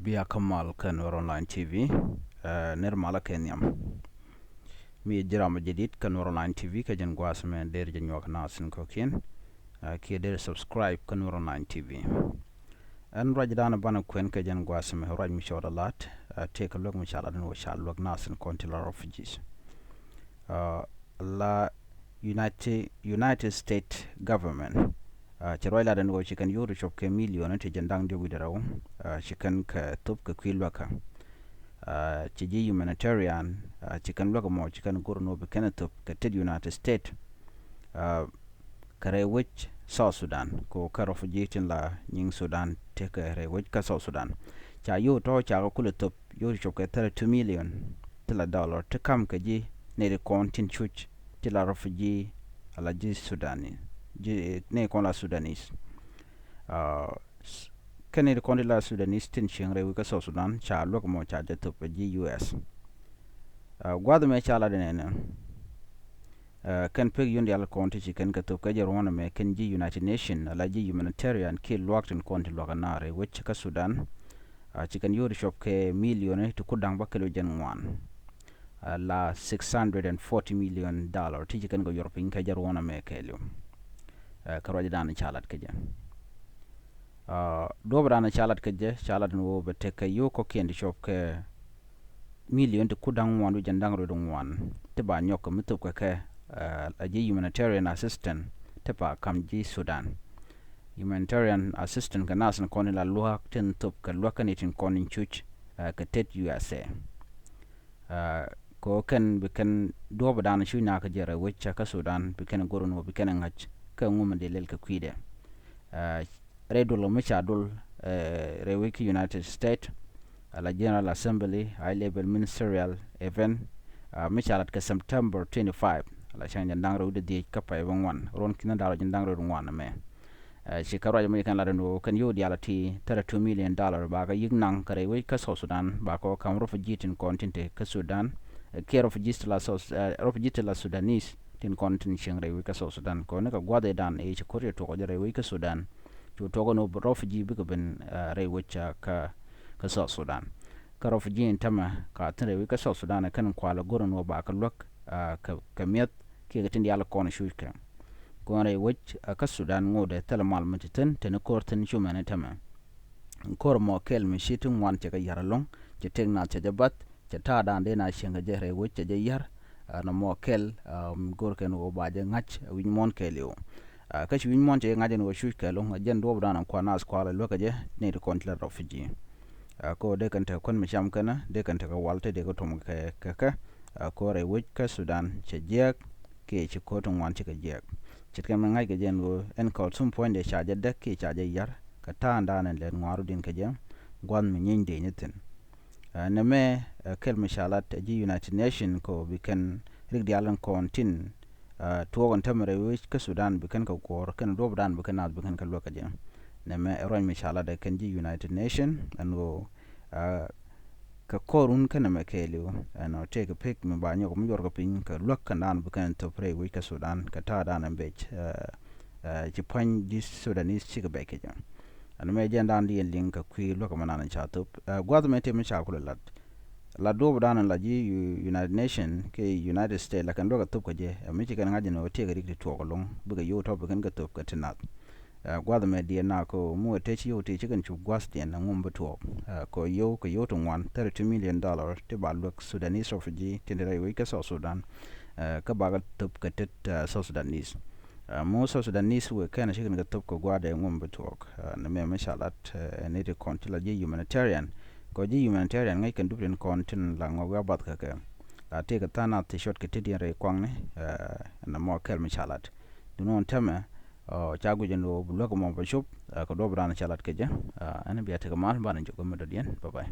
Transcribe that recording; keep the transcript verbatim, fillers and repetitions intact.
Bia kä mal kä Nuɛr Online T V. Ɛ, nir malä kɛ nhiam. Mi ji̱ ram jadid kä Nuɛr Online T V kɛ jɛn gua̱a̱th mɛ der jɛ nyuak nath in kɔ̱kiɛn. Ɛ, kiɛ der subscribe kä Nuɛr Online T V. Ɛn ruac dan banɛ kuɛn kɛ jɛn gua̱a̱th mɛ ruac mi cɔɔd a lat, ɛ, tëë kɛ luäk mi ca lat in wä ca luäk nath in kɔn ti la refugees. Ɛ, la United, United States government. Ɛ, ci ruac lat in wä ci kɛn yio̱w ti cop kɛ million ti jɛn da̱ŋ diɔk wi̱cdɛ rɛw. Ɛ, ci kɛn kɛ thop kɛ kui̱ luäkä. Ɛ, ci ji̱ humanitarian, ɛ, ci kɛn luäk mɔ ci kɛn go̱r ni wä bi kɛn thop kɛ tet United States. Ɛ, kɛ rɛy wec South Sudan, ko kä refugee tin la nyiŋ Sudan tekɛ rɛy wec kä South Sudan. Ca yio̱w tɔ̱ ca kɛ kulɛ thop, yio̱w ti cop kɛ thirty-two million ti la dollar ti kam kɛ ji̱ nɛy ti kɔn tin cuc ti la refugee, ala ji̱ Sudani, ji̱ nɛy kɔn la Sudanese. Ɛ, s-, kɛn nɛy ti kɔn ti la Sudanese tin cieŋ rɛy wec kä South Sudan ca luäk mɔ ca jɛ thop ɛ ji̱ U S. Ɛ, gua̱th mɛ ca lat inɛnɛ. Ɛ, kɛn pek yun dial kɔn ti ci kɛn kɛ thop kɛ jɛ ruɔ̱n ɛmɛ kɛn ji̱ United Nation ala ji̱ humanitarian kiɛ luaak tin kɔn ti luakä naar rɛy wec kä Sudan. Ɛ, ci kɛn yio̱w ti cop kɛ million ti kut da̱ŋ bäkɛl wi̱c jɛn ŋuan. Ɛ, la six hundred and forty million dollar ti ci kɛn kɛ yuɔr piny kɛ jɛ ruɔ̱n ɛmɛ kɛɛliw. Ɛ, kɛ ruac dan ca lat kɛ jɛ. Ɛ, duɔ̱p dan ca lat kɛ jɛ ca lat ni wä bɛ tekɛ yio̱w kɔ̱kiɛn ti cop kɛ million ti kut da̱ŋ ŋuan wi̱c jɛn da̱ŋ rɛw ŋuan ti ba nyɔk kɛ mi thop kɛ kɛ, ɛ, a ji̱ humanitarian assistant ti ba kam ji̱ Sudan. Humanitarian assistant kɛ nath in kɔn in la luaak tin thop kɛ luäk kɛn itin kɔn in cuc, ɛ, kɛ tet U S A. Ɛ, ko kɛn bi kɛn duɔ̱p dan cuc nakä jɛ rɛy wec kä Sudan bi kɛn go̱r ni wä bi kɛn ŋa̱c kɛ ŋum in di lɛl kɛ kui̱dɛ. Ɛ, rɛy dul mi ca dul, ɛ, rɛy wec kä United States, ala General Assembly, High Level Ministerial Event, ɛ, mi ca lat kɛ September twenty-five, ala cäŋ jɛn da̱ŋ rɛw di dhiec kä pay bi ŋuan, ruɔ̱n ki̱n da̱ŋ rɛw jɛn da̱ŋ rɛw di ŋuan ɛmɛ. Ɛ, ci kɛ ruac mi kɛn lat ɛn ɣöö kɛn yio̱w diaal ti thirty-two million dollar ba kɛ yi̱k naŋ kɛ rɛy wec kä South Sudan, ba kɛ wä ka̱m refugee tin kɔn tin te kä Sudan, ɛ, kiɛ refugee ti la South, ɛ, refugee ti la Sudanese tin kɔn tin cieŋ rɛy wec kä South Sudan. Kɛ wä ni kɛ gua̱th ëëdan ëë ci ko̱r cɛ tuɔk jɛ rɛy wec kä Sudan. Cu tuɔk ɛn ɣöö refugee bikɛ ben, ɛ, rɛy wec, ɛ, kä, kä South Sudan. Kä refugee in tämɛ ka thi̱n rɛy wec kä South Sudan ɛ kɛn kualɛ go̱r ɛn ɣöö ba kɛ luäk, ɛ, kɛ, kɛ mi̱eth kiɛ kɛ tin diaal kɔn cuc kɛ. Kɔn rɛy wec, ɛ, kä Sudan ŋotdɛ thilɛ mal mi ti thi̱n, te ni ko̱r thi̱n cu mɛn ɛ tämɛ. Ko̱r mɔ kɛl mi ci ti ŋuan cɛ kɛ ya̱r ɛlɔ̱ŋ, cɛ tëk nath cɛ jɛ bath, cɛ ta̱a̱ da̱a̱n dee na cieŋ kɛ jɛ rɛy wec cɛ jɛ ya̱r, ɛ, nɔmɔ kɛl, ɛ, mi go̱r kɛn ɣöö ba jɛ ŋa̱c, ɛ, wi̱c muɔ̱ɔ̱n kɛɛliw. Ɛ, kä ci wi̱c muɔ̱ɔ̱n cɛ jɛ ŋa̱c ɛn ɣöö cuc kɛ ɛlɔ̱ŋ, ɛ jɛn duɔ̱ɔ̱p da̱a̱n kua̱r nath kua̱r ɛ luäk kɛ jɛ, nɛy ti kɔn ti la refugee. Ɛ, kɛ ɣöö dee kɛn tekɛ kuän mi cam kɛn, dee kɛn tekɛ wal te dee kɛ tuɔm kɛ, kɛ kɛ, ɛ, kɛ ɣöö rɛy wec kä Sudan cɛ jiääk, kiɛ ci ko̱r ti ŋuan cikɛ jiääk. Ce̱tkɛ mi ŋa̱ckɛ jɛ ɛn ɣöö ɛn Khartoum puɔ̱nydɛ ca jɛ däk kiɛ ca jɛ ya̱r, kɛ ta̱a̱ in da̱a̱n ɛn lɛt ŋua̱a̱r rɔ di̱n kɛ jɛ, gua̱th mi nyieeny dee nyi thi̱n. Ɛ, nɛmɛ, ɛ, kɛl mi ca lat ɛ ji̱ United Nation kɛ ɣöö bi kɛn rik diaal in kɔn tin, ɛ, tuɔɔk in tämɛ rɛy wec kä Sudan bi kɛn kɛ kuɔɔr, kɛn duɔ̱ɔ̱p da̱a̱n bi kɛn nath bi kɛn kɛ luäk kɛ jɛ. Nɛmɛ ɛ ruac mi ca lat ɛ kɛn ji̱ United Nation ɛn ɣöö, ɛ, kɛ kɔr wun kä nɛmɛ kɛɛliw, ɛnɔ tëëkɛ pek mi ba nyɔk mi yuɔrkɛ piny kɛ luäk kɛn da̱a̱n bi kɛn thop rɛy wec kä Sudan kɛ ta̱a̱ da̱a̱n ɛn bec, ɛ, ɛ, ci pua̱ny ji̱ Sudanese cikɛ bɛc kɛ jɛ. Ɛn mɛ jɛn da̱a̱n di ɛn liŋ kɛ kui̱ luäk mɛ nan ca thop. Ɛ, gua̱th mɛ tëë mi ca kulɛ lat. La duɔ̱ɔ̱p da̱a̱n la ji̱ U-, United Nation kɛ United States la kɛn luäk ɛ thop kɛ jɛ. Ɛ, mi ci kɛn ŋa̱c ɛn ɣöö tëëkɛ rik ti tuɔɔk ɛlɔ̱ŋ bikɛ yio̱w tɔ̱ bi kɛn kɛ thop kɛ ti nath. Ɛ, gua̱th mɛ diɛn na kɛ ɣöö mi wä tëë ci yio̱w tëë ci kɛn cuk gua̱th diɛn ɛ ŋum bi tuɔɔk. Ɛ, kɛ ɣöö yio̱w kɛ yio̱w ti ŋuan, thirty-two million dollar ti ba luäk Sudanese refugee tin te rɛy wec kä South Sudan. Ɛ, kä bakɛ thop kɛ tet, ɛ, South Sudanese. Ɛ, mi wä South Sudanese wëë kɛn ci kɛn kɛ thop kɛ gua̱a̱dɛ ŋum bi tuɔɔk. Ɛ, nɛmɛ mi ca lat, ɛ, ni ti kɔn ti la ji̱ humanitarian. Kɛ ɣöö ji̱ humanitarian ŋäc kɛn dup tin kɔn tin la ŋɔk wi̱i̱ a bath kɛ kɛ. La tëëkɛ tha̱a̱ŋ nath ti cuɔt kɛ tet diɛn rɛy kuaŋni, ɛ, nɛmɔ kɛl mi ca lat. Duŋni ɣän täämɛ, ɔ, ca guic ɛn ɣöö bi luäk ɛmɔ bɛ cop, ɛ, kɛ duɔ̱ɔ̱p da̱a̱n ca lat kɛ jɛ. Ɛ, ɛn bia tekɛ mal banɛ jɔk kä mi dɔ̱diɛn. Bye bye.